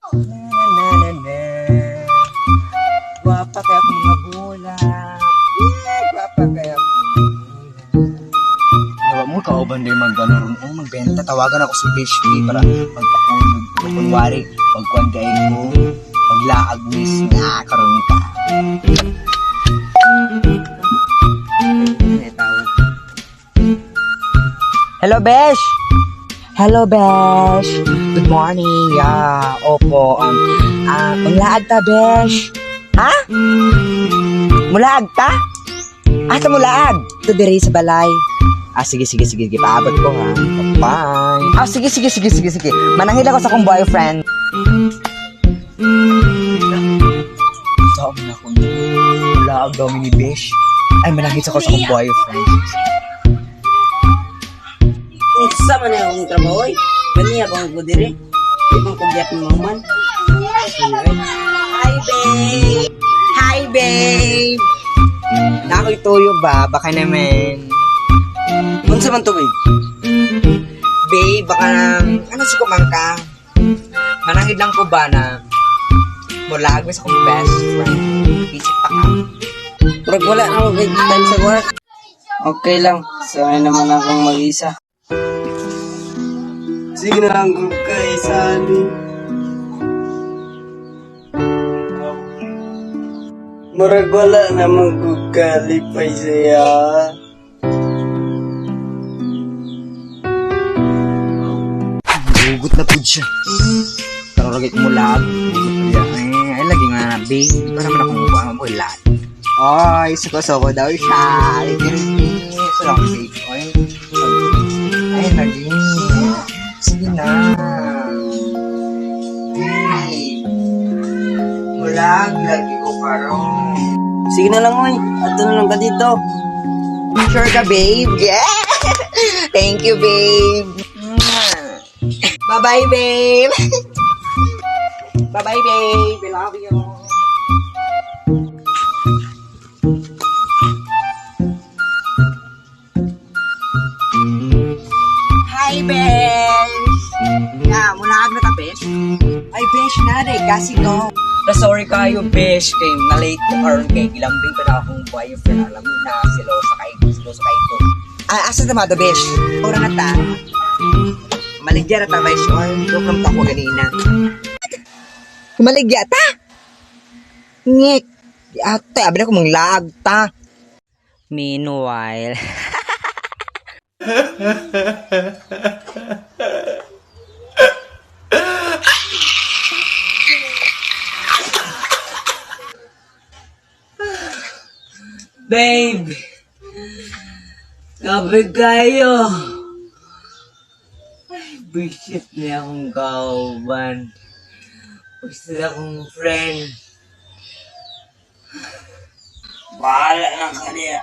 Na na na na na. Gwapa kaya akong mga bulak. Yeah, gwapa kaya akong mga bulak. Nawa mo kauban din mag ano ron, oh, magbenta. Tawagan ako si Bish B para magpakulog. Kunwari, pagkuan kay mo, maglaag miss na karon ka. Ay, tawag. Hello, Besh! Hello, Besh! Good morning. Yeah, opo. Manglaag ta, Besh. Ha? Mulaag ta? Asa mulaag? Ito diri sa balay. Ah, sige, sige, sige. Sige, paabot ko, ha? Bye. Ah, sige, sige, sige, sige, sige. Manangil ako sa akong boyfriend. Saan na ako? Mulaag daw mi ni Besh. Ay, manangil ako sa akong boyfriend. Unsa man na akong trabaho oy. Ganiya bang ko diri? Di man ko gyap ni man. Hi, babe! Hi, babe! Nakoy tuyo ba? Baka naman. Unsa man to, babe? Babe, baka ano si kumangka? Manangid lang ko ba na mulaag sa akong best friend. Isip pa ka. Murag wala na ako kay time sa work. Okay lang, sanay naman akong mag-isa. Sige na lang kung kay Sally. Murag wala naman ko kalipay siya. Hugot na pud siya. Pero lagi ko mulaag. Hugot na siya. Ay, ay, lagi nga, babe. Para man akong ubuan mo ilan. Ay, suko-suko daw siya. Ay, so lang, babe. Ay, ay, lagi. Sige na. Babe. Mulaag, lagi ko parang. Sige na lang, oy. Adto na lang ka dito. Sure ka, babe? Yeah! Thank you, babe. Bye-bye, babe. Bye-bye, babe. I love you. Hi, Besh! Yeah, mula na ta, Besh. Ay, Besh, na rin. Kasi go. Na sorry kayo, Besh. Kay na-late ko karon kay gilambing pa na akong boyfriend. Alam mo na, silosa kay silosa kay ito. Ah, asa ta do, Besh? Ora na ta. Maligya na ta, Besh. Oy, joke lang ta ko ganina. Maligya ta? Ngek. Ate, abi na ko manglaag ta. Meanwhile, Babe! Kape kayo! Ay, bisit niya akong kauban. Gusto akong friend. Bahala na kaniya.